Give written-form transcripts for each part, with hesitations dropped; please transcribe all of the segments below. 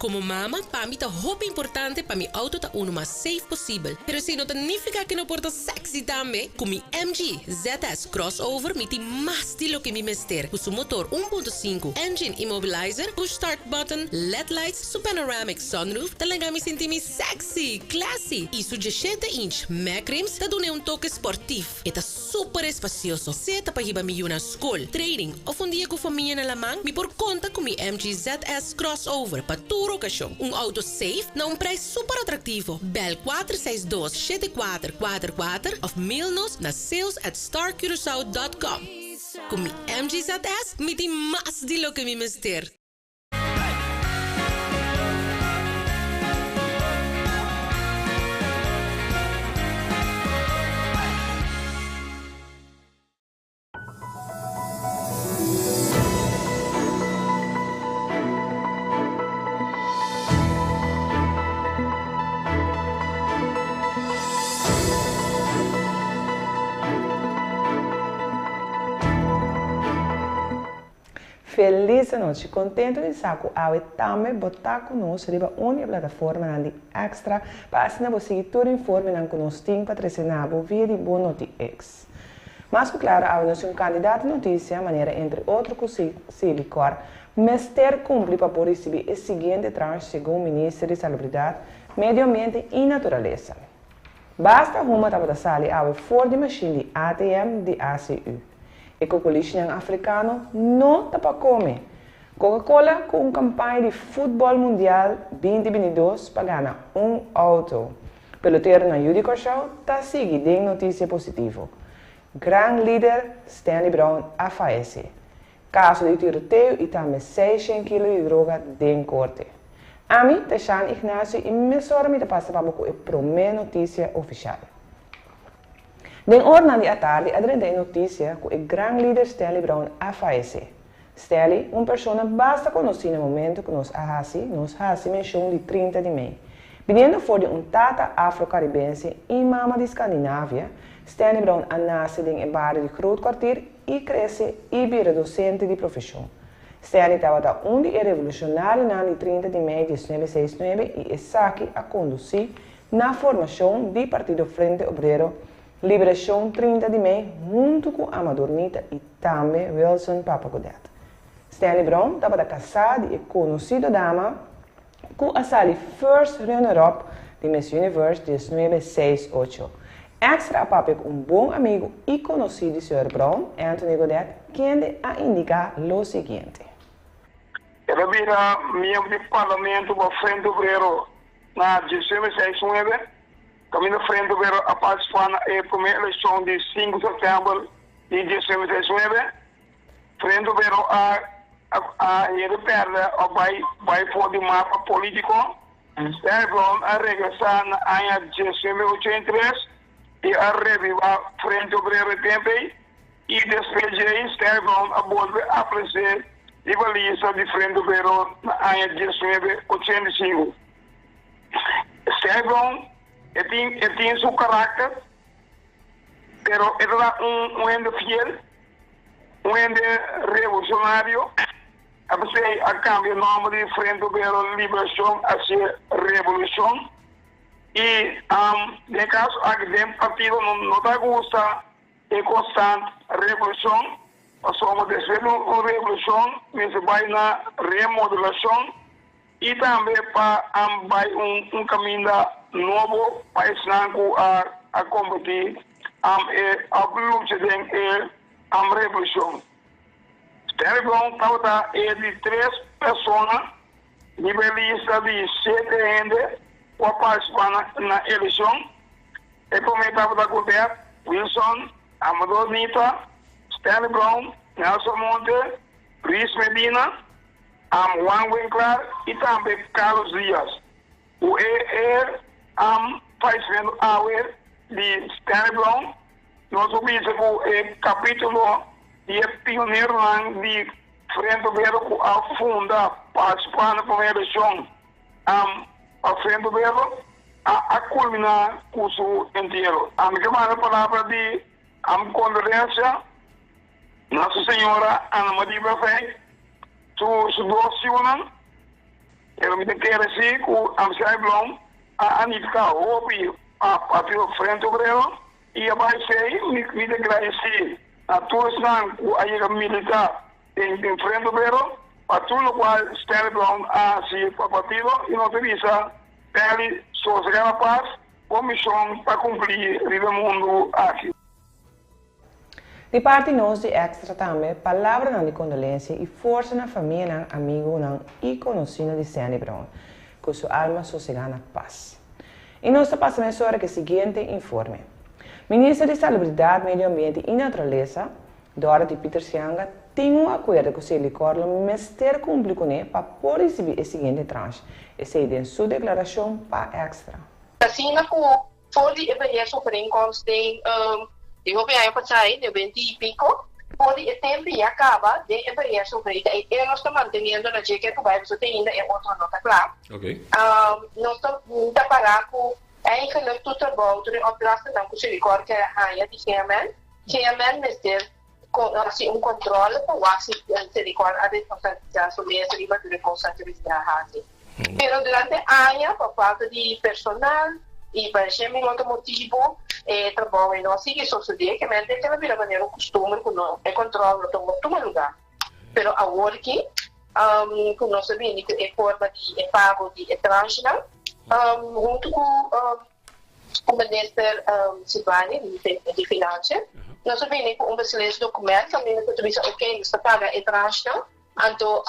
Como mama, pa mi ta hopi importante pa mi auto ta uno mas safe posibel. Pero esey no ta nifica cu no por ta sexy tambe. Cu mi MG ZS Crossover mi tin mas di loke mi mester. Cu su motor 1.5, engine immobilizer, push start button, led lights, su panoramic sunroof ta laga mi sinti mi sexy, classy y su 17 inch mag rims ta dune un toke sportief. E ta super espacioso, sea ta pa hiba mi yu na scol, training of un dia cu famia na laman, mi por conta cu mi MG ZS Crossover pa tur ocasion. Un auto safe na un prijs super atractivo. Bel 462 7444 of mail nos na sales@starcuracao.com. Cu mi MG ZS mi tin mas di loke mi mester. Felis anochi, contento di sa cu awe tambe bo ta cu nos riba un di e plataformanan di Extra pa asina bo sigui tur informenan cu nos tin pa trece na bo via di Bo Noti X. Mas cu claro awe nos tin un cantidad di noticia manera entre otro cu Selikor mester cumpli pa por ricibi e siguiente tranche segun Minister di Salubridad, Medio Ambiente y Naturalesa. Basta huma tabata sali awe for di mashin di ATM di ACU. E kokolishinan afrikano no ta pa kome. Coca-Cola ku un kampaña di futbòl mundial 2022 pa gana un outo. Peloteronan yu di Kòrsou ta sigui den notisia positivo. Gran lider Stanley Brown a fayesé. Kaso di tiroteo i tambe 600 kilo di droga den korte. Ami ta Shan Ignacio i mesora mi ta pasa pa bo ku e promé notisia ofishal. Den oranan di atardi a drenta e notisia ku e gran lider Stanley Brown a fayesé. Stanley, un persona basta konosí na momento ku nos a hasi nos hasi menshon di 30 di mei. Biniendo for di un tata afro-karibense i mama di Skandinavia, Stanley Brown a nase den e bario di Groot Kwartier i krese i bira dosente di profeshon. Stanley tabata un di e revolushonarionan di 30 di mei 1969 i esaki a kondusí na formashon di Partido Frente Obrero Liberashon 30 di mei huntu ku Amador Nita i tambe Wilson Papa Godett. Stanley Brown tabata kasá di e konosido dama ku a sali first runner-up di Miss Universe 1968. Extra a papia ku un bon amigu i konosí di señor Brown, Anthony Godett, kende a indiká lo siguiente. El a bira miembro di parlamento pa Frente Obrero na 1969, kaminda Frente Obrero a partisipá na e promé elekshon di 5 sèptèmber di 1969. Frente Obrero a a hende pèrdè òf bai bai for di mapa polítiko. Stanley Brown a regresá na aña 1983 i a revivá Frente Obrero e tempu ei i despues djei Stanley Brown a bolbe aparesé riba lista di Frente Obrero na aña 1985. Stanley Brown e tin e tin su karakter pero e ta un un hende fiel. Un hende revolucionario a p'esey a cambia nomber di Frente Obrero Liberacion hacia Revolucion y den e caso aki den partido no ta gusta e constant revolucion pasobra despues di un revolucion mester bay na remodelacion y tambe pa bay un caminda nobo pa esnan cu a competi e of lucha den e revolucion. Stanley Brown tabata e di tres persona riba e lista di shete hende cu a participa na eleccion. E prome tabata Godett Wilson, Amador Nita, Stanley Brown, Nelson Monte, Luis Medina, Am Juan Winklaar y tambe Carlos Diaz. Cu e e am fallecimento awe di Stanley Brown, nos por bisa cu e capitulo di e pioneronan di Frente Obrero cu a funda participa na prome eleccion am pa Frente Obrero a a culmina cu su entiero. Ami ke manda palabra di am condolencia na su señora Ana Marie Bravijn, su su dos yiunan. Pero mi ta kere si ku Amsai Blom a anifiká hopi pa Partido Frente Obrero i a bai esei mi mi ta gradisí na tur esnan ku a yega militá den den Frente Obrero pa tur lokual Stanley Blom a hasi pa partido i nos ta bisa Stanley sosega na pas, bo mishon ta kumplí riba e mundu aki. Di parti nos di Extra tambe palabranan di kondolensia i forsa na famianan, amigunan i konosínan di Sandy Brown. Ku su alma sosegá na pas. I nos ta pasa mesora ku e siguiente informe. Minister di Salubridat, Medio Ambiente i Naturalesa, Dorothy Pietersz-Janga, tin un akuerdo ku Selikor lo mester kumpli kuné pa por risibí e siguiente tranche, esei den su deklarashon pa Extra. Asina ku For di e beheersovereenkomst den di hopi aña pasá ei, den beinti i piko, for di e tempu ya kaba den e beheersovereenkomst ei nos ta manteniendo na dje ke ku bai pasobra te ainda e otro no ta kla. Nos ta ta pará ku eigenlijk tur trabou, tur e opdrachtennan ku Selikor ke haña di GMN, GMN mester hasi un kontrole pa wak si Selikor a responsabilisá su mes riba tur e kosnan ku mester a hasi. Pero durante aña pa falta di personal y pa esey mi otro motibo e trabou ey no a sigui sosode, ke mente kel a bira manera un costumber cu no e control no ta tuma lugar. Pero awor ki cu nos a bini cu e forma di e pago di e tranchenan hunto cu cu minister Silvania di Financiën nos a bini cu un beslisdocument caminda cu ta bisa ok nos ta paga e tranchenan. Anto,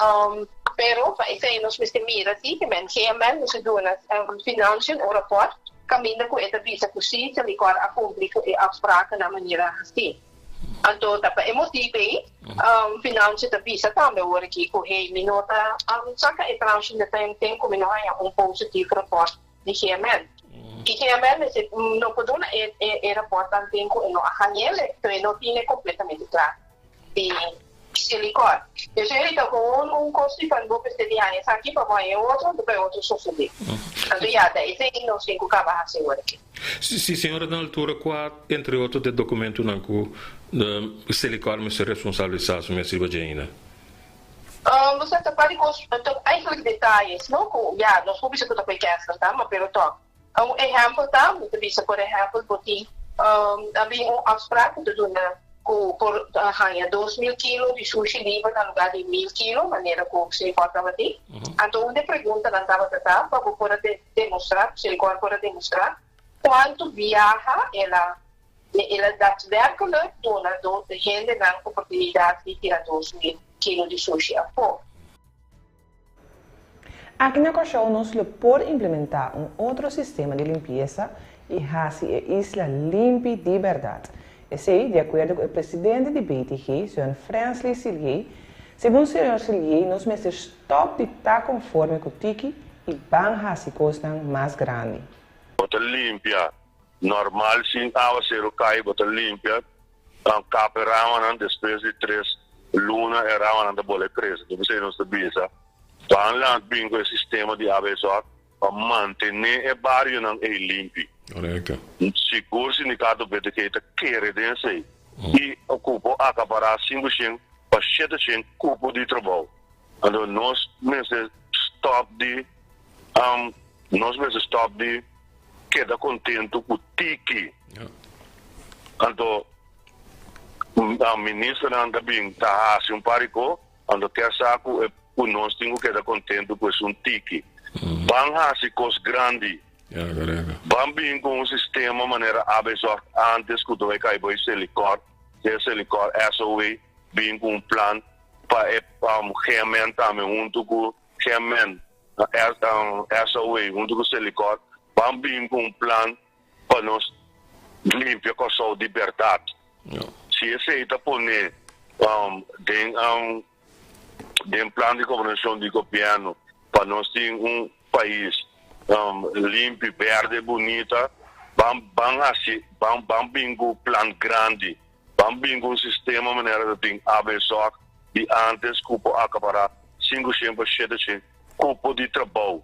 pero pa esei nos mester mira si ke men GMN mester duna Financiën un rapòrt kaminda ku e ta bisa ku si Selikor a kumpli ku e afsprakennan manera hasi. Anto ta pa e motibu ei Financiën ta bisa tambe awor aki ku hey mi no ta saka e tranche na ten ten ku mi no haña un positief rapòrt di GMN. I GMN mester no por duna e rapòrt tanten ku e no a hañ'el, e no tine kompletamente kla. Di silicon. Esei ei ta gewoon un cos di pan bo mester di haña esaki pa bo haña e otro anto pa e otro sosodé. Anto ya ta esei nos tin cu caba haci awor aki. Si señora na altura cua entre otro de documentonan cu Selikor mester responsabilisa su mes riba dje ainda? Bo sa ta par di cos, eigenlijk detayes no, cu ya nos por bisa cu ta cu e kester ta, ma pero toch. Un ehèmpel ta, mi ta bisa por ehèmpel bo tin a bin un afspraak ku ta duna ku por haña 2000 kilo di sushi liber na lugá di 1000 kilo manera ku Selikor tabatin. Anto un di e preguntanan tabata ta pa bo por a demostrá, Selikor por a demostrá kuantu biaha el a el a daadwerkelijk duna hendenan oportunidat di tira 2000 kilo di sushi afó. Aki na Kòrsou nos lo por implementá un otro sistema di limpiesa i hasi e isla limpi di bèrdat. Esei, di akuerdo ku e presidente di BTG, señor Fransley Silié. Segun señor Silié nos mester stòp di ta konforme ku tiki i ban hasi kosnan mas grandi. Bo ta limpia normal sin awaseru kai, bo ta limpia kap e ramanan despues di tres luna e ramanan ta bole krese. Entonces p'esei nos ta bisa ban laat bin ku e sistema di ABSOR pa mantene e barionan ei limpi. Korekto. Sigur sindikato BTG ta kere den esei i okupo akapará 500 pa 700 kupo di trabou. Anto nos mester stòp di nos mester stòp di keda kontentu ku tiki. Anto ministernan ta bin ta hasi un par di ko, anto ke sa ku e ku nos tin ku keda kontentu ku esun tiki. Ban hasi kos grandi. Ban bin ku un sistema manera Abezorg antes ku ta bai kai bai Selikor, sea Selikor, SOA, bin ku un plan pa e GMN tambe huntu ku GMN, SOA huntu ku Selikor ban bin ku un plan pa nos limpia Kòrsou di bèrdat. Si esei ta pone den den plan di gobernashon di gobièrnu pa nos tin un pais limpi, bèrdè, bunita, ban ban hasi ban ban bin ku plan grandi, ban bin ku un sistema manera ta tin Abesòk di ántes ku por akapará 500 pa 700 kupo di trabou.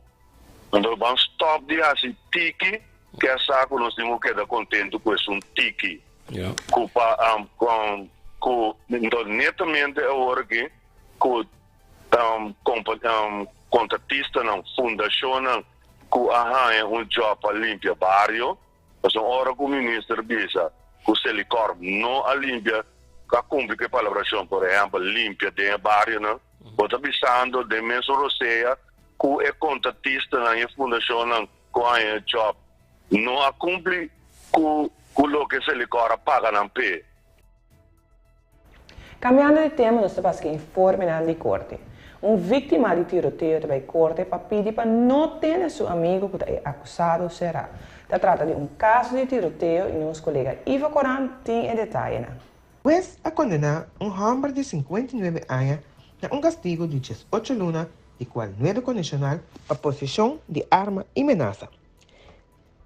Anto ban stòp di hasi tiki ke a sa ku nos tin ku keda kontentu ku esun tiki. Ku pa ku netamente awor aki ku. Kontratistanan, fundashonnan ku a haña un job pa limpia bario, pasobra ora ku minister bisa ku Selikor no a limpia, a kumpli ku e palabrashon, por ehèmpel limpia den e barionan, bo ta bisando den mesun rosea ku e kontratistanan i e fundashonnan ku a haña e job no a kumpli ku ku loke Selikor a paga nan p'e. Cambiando di tema nos ta pasa ki informenan di corte. Un victima di tiroteo ta bay corte pa pidi pa no tene su amigo cu ta e acusado cera. Ta trata di un caso di tiroteo y nos colega Ivo Coran tin e detayenan. Hues a kondená un hòmber di 59 aña na un kastigu di 18 luna, di kual nuebe kondishonal, pa poseshon di arma i menasa.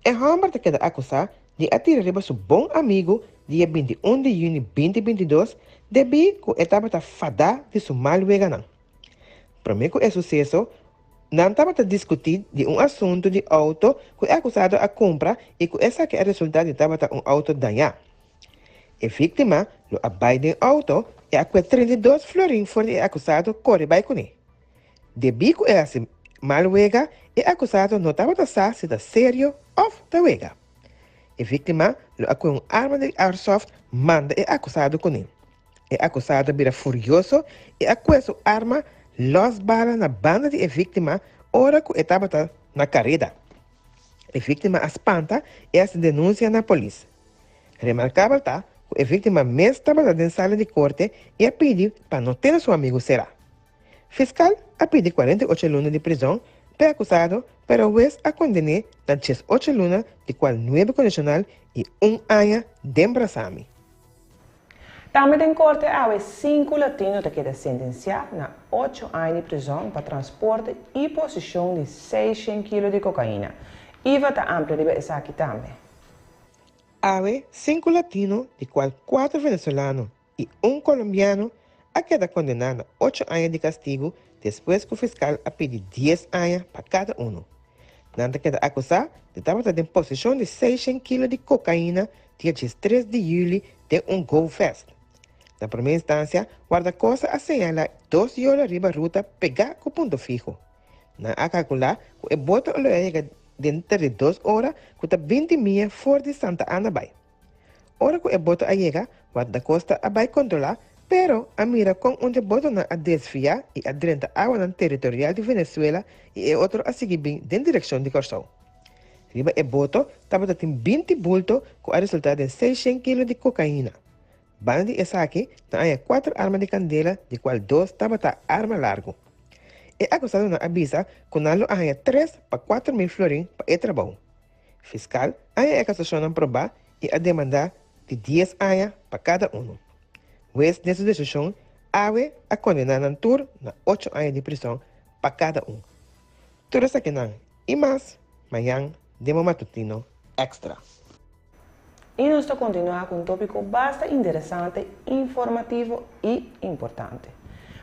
E hòmber ta keda akusá di a tira riba su bon amigu dia 21 di yüni 2022 debí ku e tabata fadá di su mal weganan. Promé ku e suseso, nan tabata diskutí di un asuntu di outo ku e akusado a kumpra i ku esaki a resultá di tabata un outo dañá. E víktima lo a bai den outo i a kue 32 florin for di e akusado kore bai kuné. Debí ku e hasi mal wega, e akusado no tabata sa si ta serio òf ta wega. E víktima lo a kue un arma di airsoft manda e akusado kuné. E akusado a bira furioso i a kue su arma lòs bala na banda di e víktima ora ku e tabata na kareda. E víktima a spanta i a hasi denunsia na polis. Remarkabel ta ku e víktima mes tabata den sala di korte i a pidi pa no tene su amigu será. Fiskal a pidi 48 luna di prizòn pa e akusado, pero hues a konden'é na 18 luna, di kual nuebe kondishonal i un aña den brasami. Tambe den korte awe sinku latino ta keda sentensiá na 8 aña di prizòn pa transporte i posishon di 600 kilo di kokaina. Iva ta amplia riba esaki tambe. Awe sinku latino, di kual kuater venezolano i un kolombiano, a keda kondená na 8 aña di kastigu despues ku fiskal a pidi 10 aña pa kada unu. Nan ta keda akusá di tabata den poseshon di 600 kilo di kokaina dia 13 di yüli den un Go Fest. Na promé instansia, wardakosta a señalá dos yola riba ruta pegá ku Punto Fijo. Nan a kalkulá ku e boto lo a yega denter di 2 ora, ku ta 20 mia for di Santa Ana bai. Ora ku e boto a yega, wardakosta a bai kontrolá, pero a mira kon un di e botonan a desviá i a drenta awanan teritorial di Venezuela i e otro a sigui bin den direkshon di Kòrsou. Riba e boto tabata tin 20 bulto ku a resultá den 600 kilo di kokaina. Banda di esaki, nan a haña kuater arma di kandela, di kual dos tabata arma largu. E akusadonan a bisa ku nan lo a haña 3 pa 4 mil florin pa e trabou. Fiskal a haña e akusashonnan probá i a demandá di 10 aña pa kada unu. Hues den su desishon awe a kondená nan tur na 8 aña di prizòn pa kada un. Tur esakinan i mas mañan den bo matutino Extra. I nos ta kontinuá ku un tópiko basta interesante, informativo i importante.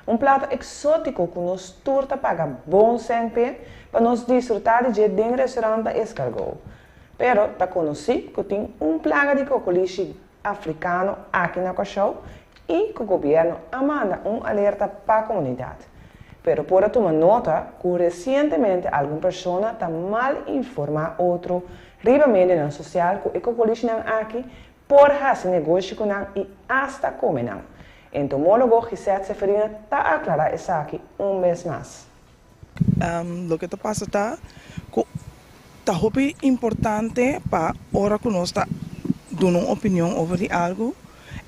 Un plato eksótiko ku nos tur ta paga bon sèn p'e pa nos disfrutá di dje den restorant ta escargot. Pero ta konosí ku tin un plaga di kokolishi afrikano aki na Kòrsou i ku gobièrnu a manda un alerta pa komunidat. Pero por a tuma nota ku resientemente algun persona ta mal informá otro riba medionan sosial ku e kokolishinan aki por hasi negoshi ku nan i hasta kome nan. Entomólogo Gisette Seferina ta aklará esaki un bes mas. Loke ta pasa ta ku ta hopi importante pa ora ku nos ta duna un opinion over di algu,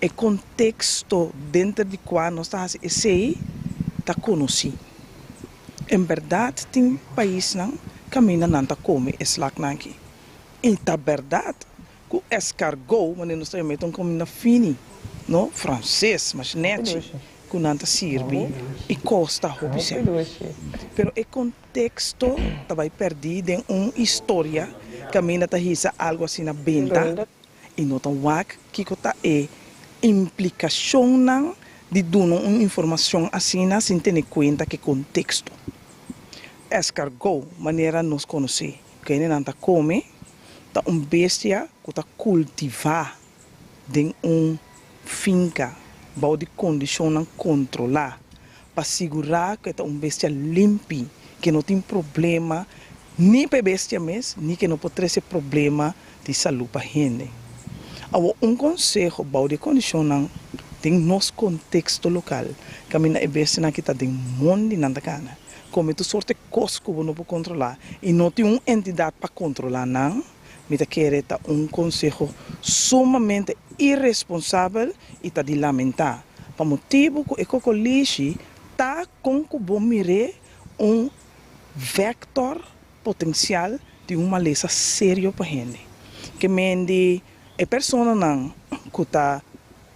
e konteksto denter di kua nos ta hasi esei ta konosí. En bèrdat tin paisnan kaminda nan ta kome e slaknan aki. I ta bèrdat ku escargot, wanneer nos ta yama e un kuminda fini, no, franses, mas nèchi, ku nan ta sirbi i kosta hopi sèn. Pero e konteksto ta bai pèrdí den un historia kaminda ta hisa algu asina benta i no ta wak kiko ta e implikashonnan di duna un informashon asina sin tene kuenta ku e konteksto. Escargot, manera nos konosé, ku nan ta kome, ta un bestia ku ta kultivá den un finka bou di kondishonnan kontrolá pa sigurá ku e ta un bestia limpi. ku no tin problema ni pa e bestia mes, ni ku no por trese problema di salú pa hende. Awor un konseho bou di e kondishonnan den nos konteksto lokal, kaminda e bestianan aki ta den mondi nan ta kana, kome tur sorte kos ku bo no por kontrolá i no tin un entidat pa kontrolá nan, mi ta kere ta un konseho sumamente iresponsabel i ta di lamentá, pa motibu ku e kokolishi ta kon ku bo mir'é un vector potencial di un malesa serio pa hende. Ke men di e personanan ku ta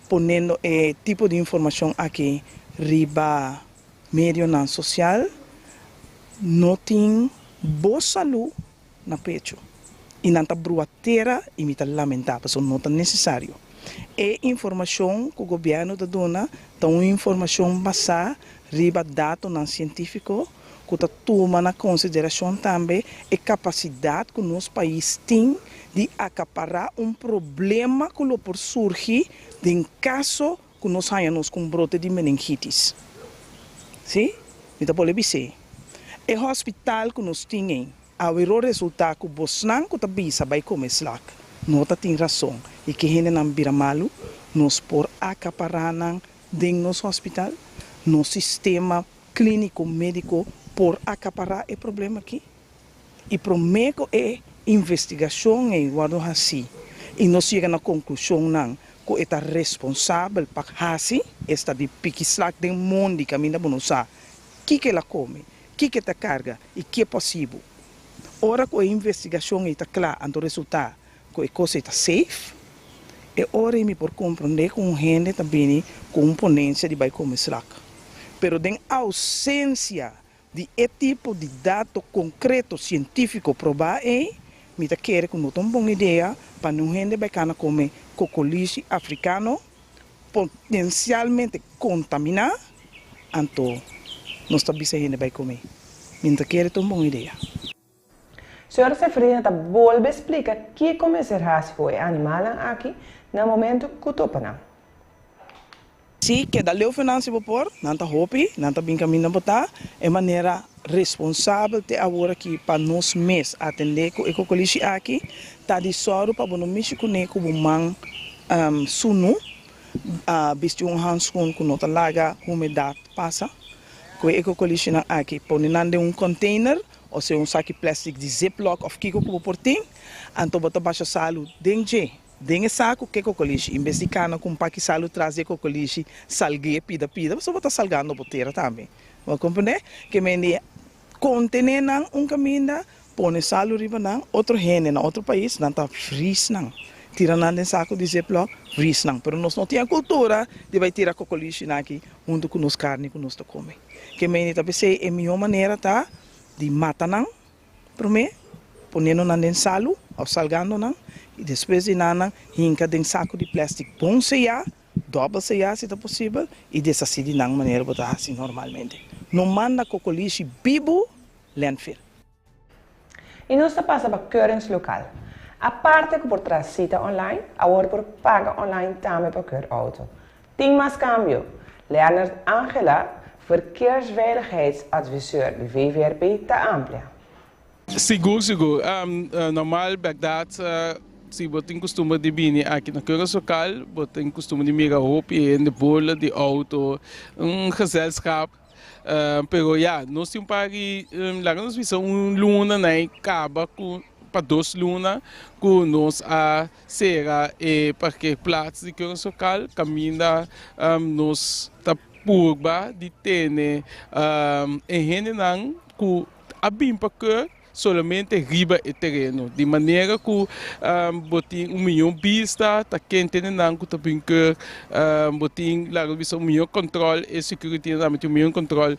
ponendo e tipo di informacion aki riba medionan social no tin bo salu na pecho y nan ta brua tera y mi ta lamenta pasobra no ta necesario. E informacion cu gobierno ta duna ta un informacion basa riba datonan cientifico cu ta tuma na consideracion tambe e capacidad cu nos pais tin di acapara un problema cu lo por surgi den caso cu nos haya nos cu un brote di meningitis. Si, mi ta bolbe bis'é. E hospital cu nos tin ei, awe ro resulta cu bosnan cu ta bisa bay come slak no ta tin rason y ke hendenan bira malu, nos por acapara nan den nos hospital? Nos sistema clínico médico por acapará e problema aki? Y promé cu e investigacion ei wordo haci y nos yega na conclusionnan cu e ta responsabel pa haci, esta di piki slak den mondi caminda bo no sa kiko el a come, kiko e ta carga y ke posibo. Ora cu e investigacion ei ta cla anto resulta cu e cos ei ta safe, e ora ei mi por comprende cu un hende ta bini cu un ponencia di bay come slak. Pero den ausencia di e tipo di dato concreto cientifico proba ei, mi ta kere cu no ta un bon idea pa niun hende bay cana come cocolishi africano potencialmente contamina, anto nos ta bisa hende bay come. Mi no ta kere ta un bon idea. Señor Seferina ta bolbe splika kiko mester hasi ku e animalnan aki na momento ku topa nan. Si keda leu fe nan si bo por, nan ta hopi, nan ta bin kaminda bo ta, e manera responsabel te awor aki pa nos mes atendé ku e kokolishi aki ta di sòru pa bo no mishi kuné ku bo man sunu, bisti un hanskun ku no ta laga humedat pasa ku e kokolishinan aki, pone nan den un container Osea un saki plastic di ziplock of kiko ku bo por tin, anto bo ta basha salu den dje, den e saku ku e kokolishi. En bes di kana ku un paki salu tras di e kokolishi, salgu'é pida pida, pasobra bo ta salgando bo tera tambe. Bo a komprendé? Ke men di kontené nan un kaminda, pone salu riba nan, otro hende na otro pais nan ta vris nan, tira nan den saku di ziplock, vris nan. Pero nos no tin e kultura di bai tira kokolishinan aki huntu ku nos karni ku nos ta kome. Ke mende ta p'esei e mihó manera ta di mata nan promé, poniendo nan den salu òf salgando nan, i despues di nan nan hinka den saku di plèstik bon seyá, dòbel seyá si ta posibel, i deshasí di nan manera bo ta hasi normalmente. No manda kokolishi bibu landfill. I nos ta pasa pa keuringslokaal. Aparte ku por traha sita online, awor por paga online tambe pa keur outo. Tin mas kambio! Leonard Angela, verkeersveiligheidsadviseur di VVRP ta amplia. Sigur sigur. Normal bèrdat si bo tin kustumber di bini aki na Keuringslokaal bo tin kustumber di mira hopi hende bola di outo, un gezelschap. Pero ya, nos tin un par di, laga nos bisa un luna na e kaba ku pa dos luna ku nos a sera e parkeerplaats di Keuringslokaal kaminda nos ta purba di tene e hendenan ku a bin pa keur solamente riba e tereno, di manera ku bo tin un mihó bista, ta ken tene nan ku ta bin keur, bo tin laga bisa un mihó kòntròl, e security nan tambe tin un mihó kòntròl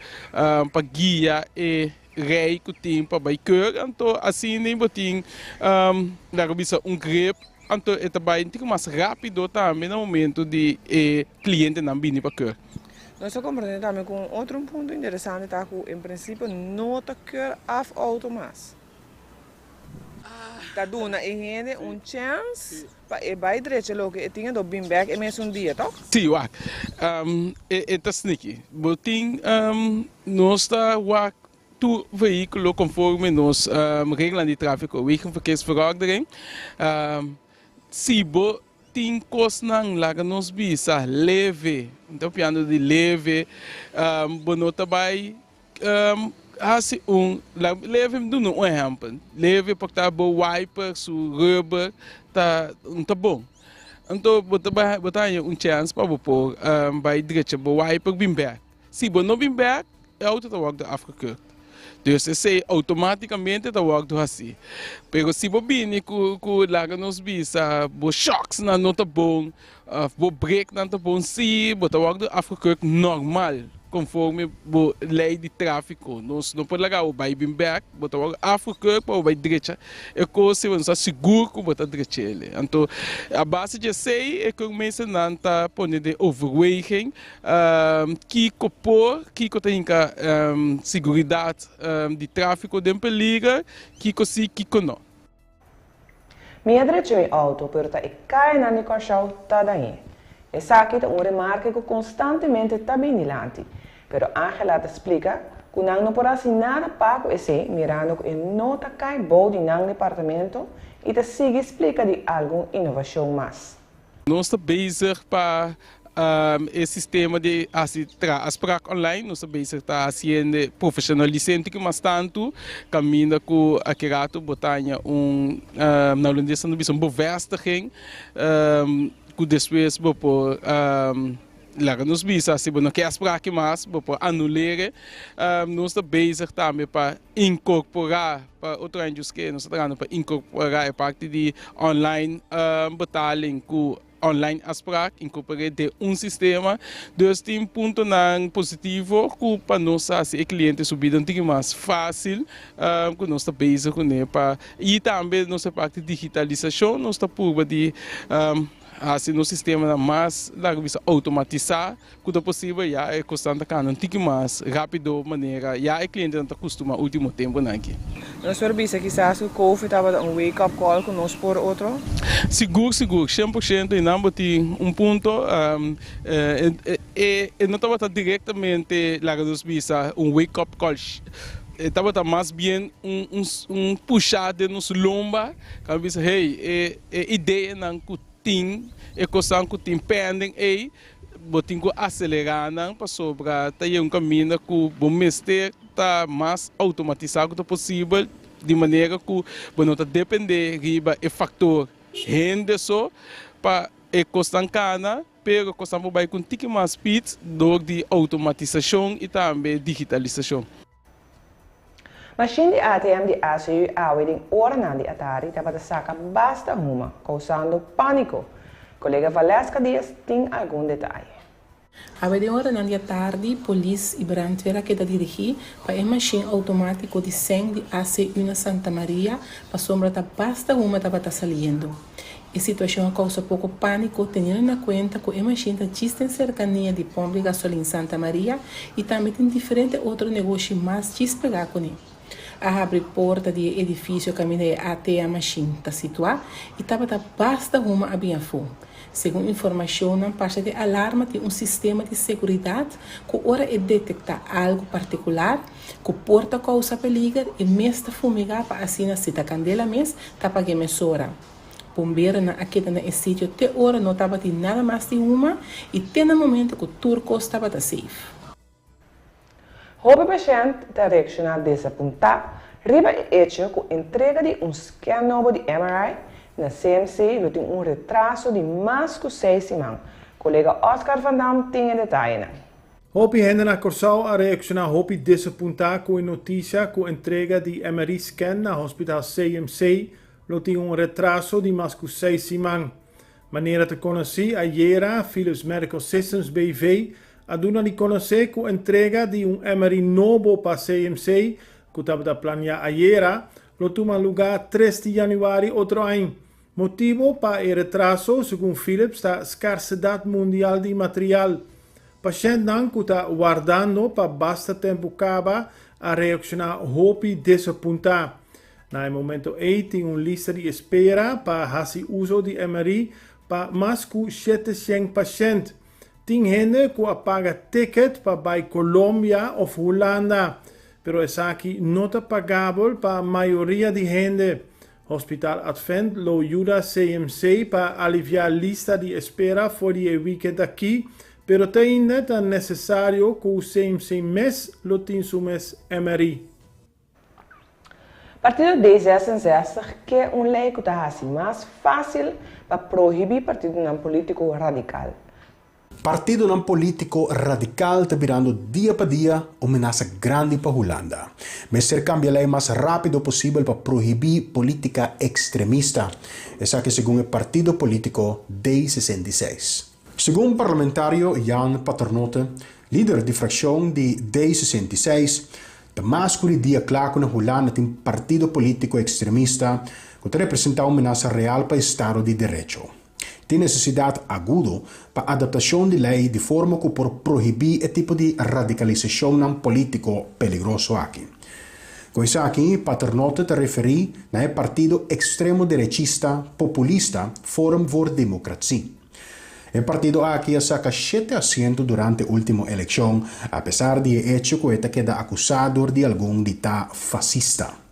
pa guia e rei ku tin pa bai keur, anto asina bo tin laga bisa un grip, anto e ta bai un tiki mas rápido tambe na momento di e klientenan bini pa keur. Nos ta comprende tambe cu un otro punto interesante ta cu en principio no ta keur af auto mas. Ta duna e hende un chance pa e bay drecha loke e tin anto bin bek e mesun dia, toch? Sí, wak. E ta sneaky. Bo tin, nos ta wak. tur vehíkulo konforme nos reglanan di tráfiko, Wegenverkeersverordening. Si bo tin kosnan laga nos bisa leve, mi ta papiando di leve, bo no ta bai hasi un, leve mi duna un ehèmpel, leve por ta bo wiper su rubber ta no ta bon. Anto bo ta bai bo ta haña un chèns pa bo por bai drecha bo wiper bin bèk. Si bo no bin bèk, e outo ta wòrdu afgekeurd. Dus esei outomátikamente ta wòrdu hasí. Pero si bo bini ku ku laga nos bisa bo shòksnan no ta bon òf bo breknan ta bon, sí bo ta wòrdu afgekeurd nòrmal konforme bo lei di tráfiko. Nos no por laga bo bai bin bèk, bo ta wòrdu afgekeurd pa bo bai drecha e kos si bo no sa sigur ku bo ta drech'el. Anto a base di esei e keurmeesternan ta pone den overweging Kiko por, kiko ta hinka siguridat di tráfiko den peliger, kiko si, kiko no. Mi a drecha mi outo, pero ta e kayanan di Kòrsou ta dañ'é. Esaki ta un remarke ku konstantemente ta bin dilanti, pero Angela ta splika ku nan no por hasi nada pa ku esei mirando ku e no ta kai bou di nan departamento i ta sigui splika di algun inovashon mas. Nos ta bezig pa e sistema di hasi traha afspraak online, nos ta bezig ta hasiende profesionalis'é un tiki mas tantu, kaminda ku aki rato bo ta haña un, na holandes nan ta bisa un bevestiging, ku despues bo por laga nos bisa si bo no ke afspraak mas bo por anuler'e. Nos ta bezig tambe pa inkorporá pa otro aña djus ke nos ta trahando pa inkorporá e parti di online betaling ku online afspraak, inkorpor'é den un sistema. Dus tin puntonan positivo ku pa nos hasi e kliente su bida un tiki mas fásil ku nos ta bezig kuné pa i tambe nos e parti digitalisashon nos ta purba di hasi nos sistemanan mas laga bisa outomatisá. Ku ta posibel ya e kosnan ta kanda un tiki mas rápido manera ya e klientenan ta kustumá último tempunan aki. Nos por bisa kisas ku Covid tabata un wake up call ku nos por otro? Sigur sigur, 100% i nan bo tin un punto. E no tabata direktamente laga nos bisa un wake up call, e tabata mas bien un pushá den nos lomba ku a bisa hey e ideanan ku tin, e kosnan ku tin pending ei, Bo tin ku aselerá nan pasobra ta yega un kaminda ku bo mester ta mas outomatisá ku ta posibel, di manera ku bo no ta dependé riba e faktor hende so pa e kosnan kana, pero kosnan por bai ku un tiki mas speed dor di outomatisashon i tambe digitalisashon. Mashin di ATM di ACU awe den oranan di atardi tabata saka basta huma, kousando pániko. Kolega Valeska Diaz tin algun detaye. Awe den oranan di atardi, polis i brandweer a keda dirigí pa e mashin outomátiko di sèn di ACU na Santa Maria pasobra ta basta huma tabata saliendo. E situashon a kousa poko pániko teniendo na kuenta ku e mashin ta djis den serkania di pòmp di gasolin Santa Maria i tambe tin diferente otro negoshi mas djis pegá kuné. A habri porta di e edifisio kaminda e ATA mashin ta situá i tabata basta huma a bin afó. Segun informashonnan parse di alarma tin un sistema di seguridat ku ora e detektá algu partikular ku por ta kousa peliger e mes ta fumigá pa asina si ta kandela mes ta pag'é mesora. Bomberonan a keda na e sitio te ora no tabatin nada mas di huma i te na momento ku tur kos tabata safe. Hopi pashènt ta reakshoná desapuntá riba e echo ku entrega di un scan nobo di MRI na CMC lo tin un retraso di mas ku seis siman. Kolega Oscar van Dam tin e detayenan. Hopi hende na Kòrsou a reakshoná hopi desapuntá ku e notisia ku entrega di MRI scan na Hospital CMC lo tin un retraso di mas ku seis siman. Manera ta konosí, ayera Philips Medical Systems BV a duna di konosé ku entrega di un MRI nobo pa CMC, ku tabata planiá ayera, lo tuma lugá tres di yanüari otro añ. Motibo pa e retraso, segun Philips, ta skarsedat mundial di material. Pashèntnan ku ta wardando pa basta tempu kaba a reakshoná hopi desapuntá. Na e momento ei tin un lista di espera pa hasi uso di MRI pa mas ku 700 pashènt. Tin hende ku a paga ticket pa bai Colombia òf Hulanda. pero esaki no ta pagabel pa mayoria di hende. Hospital Advent lo yuda CMC pa aliviá lista di espera for di e wikent akí, pero te ainda ta nesesario ku CMC mes lo tin su mes MRI. Partido D66 ke un lei ku ta hasi mas fásil pa prohibí partidonan polítiko radikal. Partidonan polítiko radikal ta birando dia pa dia un menasa grandi pa Hulanda. Mester kambia lei mas rápido posibel pa prohibí polítika ekstremista. Esaki segun e partido polítiko D66. Segun parlamentario Jan Paternotte, lider di frakshon di D66, ta mas ku di dia kla ku na Hulanda tin partido polítiko ekstremista ku ta representá un menasa real pa estado di derecho. Tin nesesidat agudo pa adaptashon di lei di forma ku por prohibí e tipo di radikalisashonnan polítiko peligroso aki. Ku esaki Paternotte ta referí na e partido ekstremo derechista populista Forum voor Democratie. E partido aki a saka shete asiento durante último elekshon, apesar di e echo ku e ta keda akusá dor di algun di ta fasista.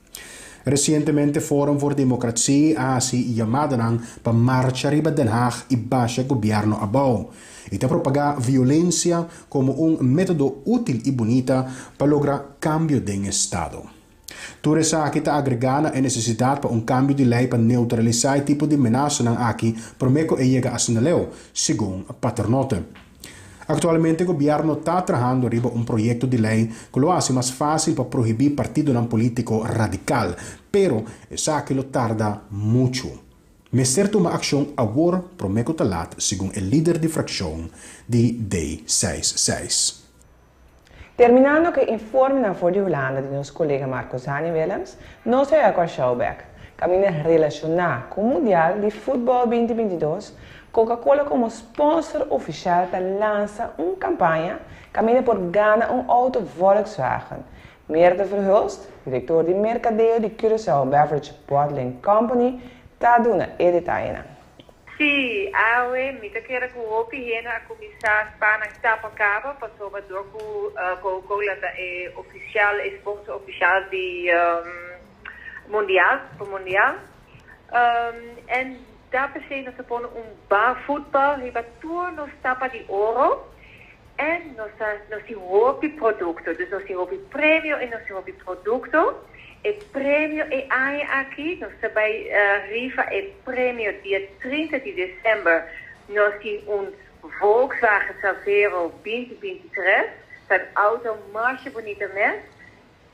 Resientemente Forum voor Democratie a hasi yamadanan pa marcha riba Den Haag i basha gobièrnu abou i ta propagá violensia komo un método útil i bunita pa logra kambio den estado. Tur esaki ta agregá na e nesesidat pa un kambio di lei pa neutralisá e tipo di menasanan aki promé ku e yega asina leu, segun Paternotte. Aktualmente gobièrnu ta trahando riba un proyekto di lei ku lo hasi mas fásil pa prohibí partidonan polítiko radikal, pero esaki lo tarda muchu. Mester tuma akshon awor promé ku ta lat, segun e lider di frakshon di D seis seis. Terminando ku e informenan for di Hulanda di nos kolega Marco Zani Willems, nos ta yega Kòrsou bèk. Kaminda relashoná ku Mundial di Futbòl 2022, Coca-Cola komo sponsor ofishal ta lansa un kampaña kaminda por gana un outo Volkswagen. Meerte Verhulst, direktor di merkadeo di Curaçao Beverage Bottling Company, ta duna e detayenan. Sí, awe mi ta kere ku hopi hende a kuminsá spa nan tapa kaba pasobra dor ku Coca-Cola ta e ofisial, e sponsor ofisial di Mundial, pa Mundial. En ta p'esei nos ta pone un ba futbal riba tur nos tapa di oro en nos ta nos tin hopi produkto, dus nos tin hopi premio en nos tin hopi produkto. E premio e aña aki nos ta bai rifa e premio dia 30 di december nos tin un Volkswagen Saveiro 2023, ta un auto masha bunita mes,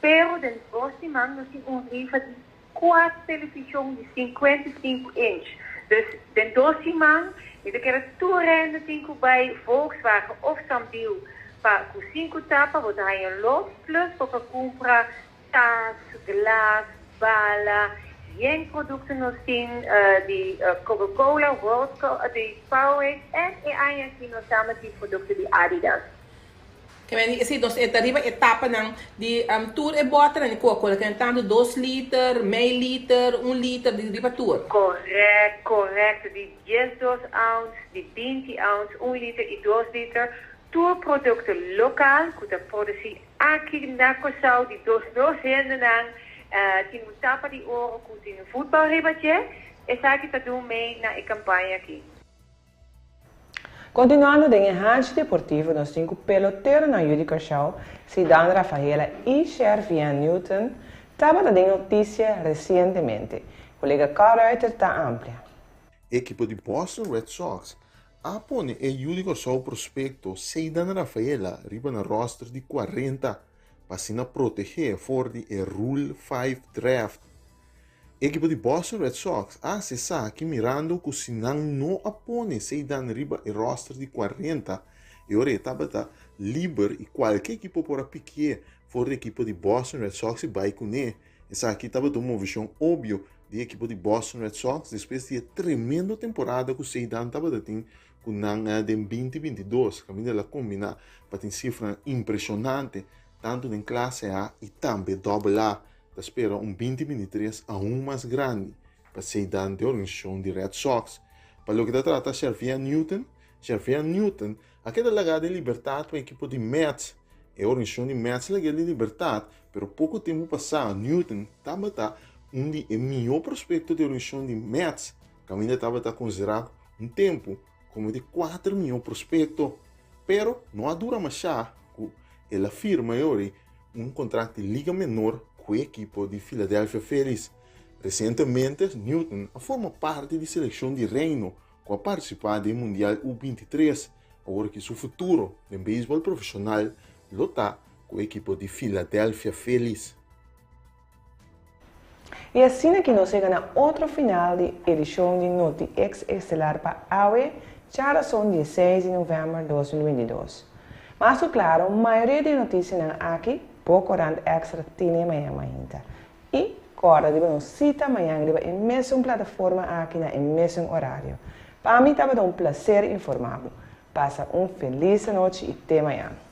pero den dos siman nos tin un rifa di Kuat televishon di 55 inch. Dus den dos siman mi ta kere tur hende tin ku bai Volkswagen of Sambil pa ku sinku tapa bo ta haña los plus bo por kumpra tas, glas, bala, yen produkto nos tin di Coca Cola, World di Powerade en e aña aki nos tambe tin produkto di Adidas. Ke men di, si nos e ta riba e tapanan di tur e bòternan di Coca-Cola, ke men tantu dos liter, mei liter, un liter, di riba tur. Korèkt, korèkt, di 12 ounce, di 20 ounce, un liter i dos liter, tur produkto lokal ku ta produsí aki na Kòrsou di dos nos hendenan, tin un tapa di oro ku tin futbòl riba dje, esaki ta dun mee na e kampaña aki. Kontinuando den e hanchi deportivo nos tin ku peloteronan yu di Kòrsou, Zidane Rafaela i Shervian Newton tabata den notisia resientemente. Kolega Carl Ruiter ta amplia. Ekipo di Boston Red Sox a pone e yu di Kòrsou prospekto Ceddanne Rafaela riba nan roster di 40 pa asina protegé for di e Rule 5 Draft. Ekipo di Boston Red Sox a hasi esaki mirando ku si nan no a pone Ceydan riba e roster di 40 e ora e tabata liber i kualke ekipo por a piki'é for di ekipo di Boston Red Sox i bai kuné. Esaki tabata un movishon obvio di ekipo di Boston Red Sox despues di e tremendo temporada ku Ceydan tabata tin ku nan den 2022 kaminda el a kombiná pa tin sifranan impreshonante tantu den klase A i tambe dòbel A. Ta spera un 2023 aun mas grandi pa Ceydan den organisashon di Red Sox. Pa loke ta trata Shervian Newton, Shervian Newton a keda lagá den libertat pa ekipo di Mets. E organisashon di Mets lag'é den libertat, pero poko tempu pasá Newton tabata un di e mihó prospekto di organisashon di Mets, kaminda tabata konsiderá un tempu komo di kuater mihó prospekto. Pero no a dura mashá ku el a firma e ori un kontrakt di liga menor ku e ekipo di Philadelphia Phillies. Resientemente Newton a forma parti di selekshon di Reino ku a partisipá den Mundial U 23, awor ki su futuro den beisbòl profeshonal lo ta ku e ekipo di Philadelphia Phillies. I asina ki nos yega na otro final di edishon di Noti Ex Estelar pa awe, djarason 16 di novèmber 2022. Mas ku klaro, mayoria di e notisianan aki bo korant Extra tine mañan mainta. I kòrda riba nos sita mañan riba e mesun plataforma aki na e mesun orario. Pa mi tabata un plaser informá bo. Pasa un felis anochi i te mañan.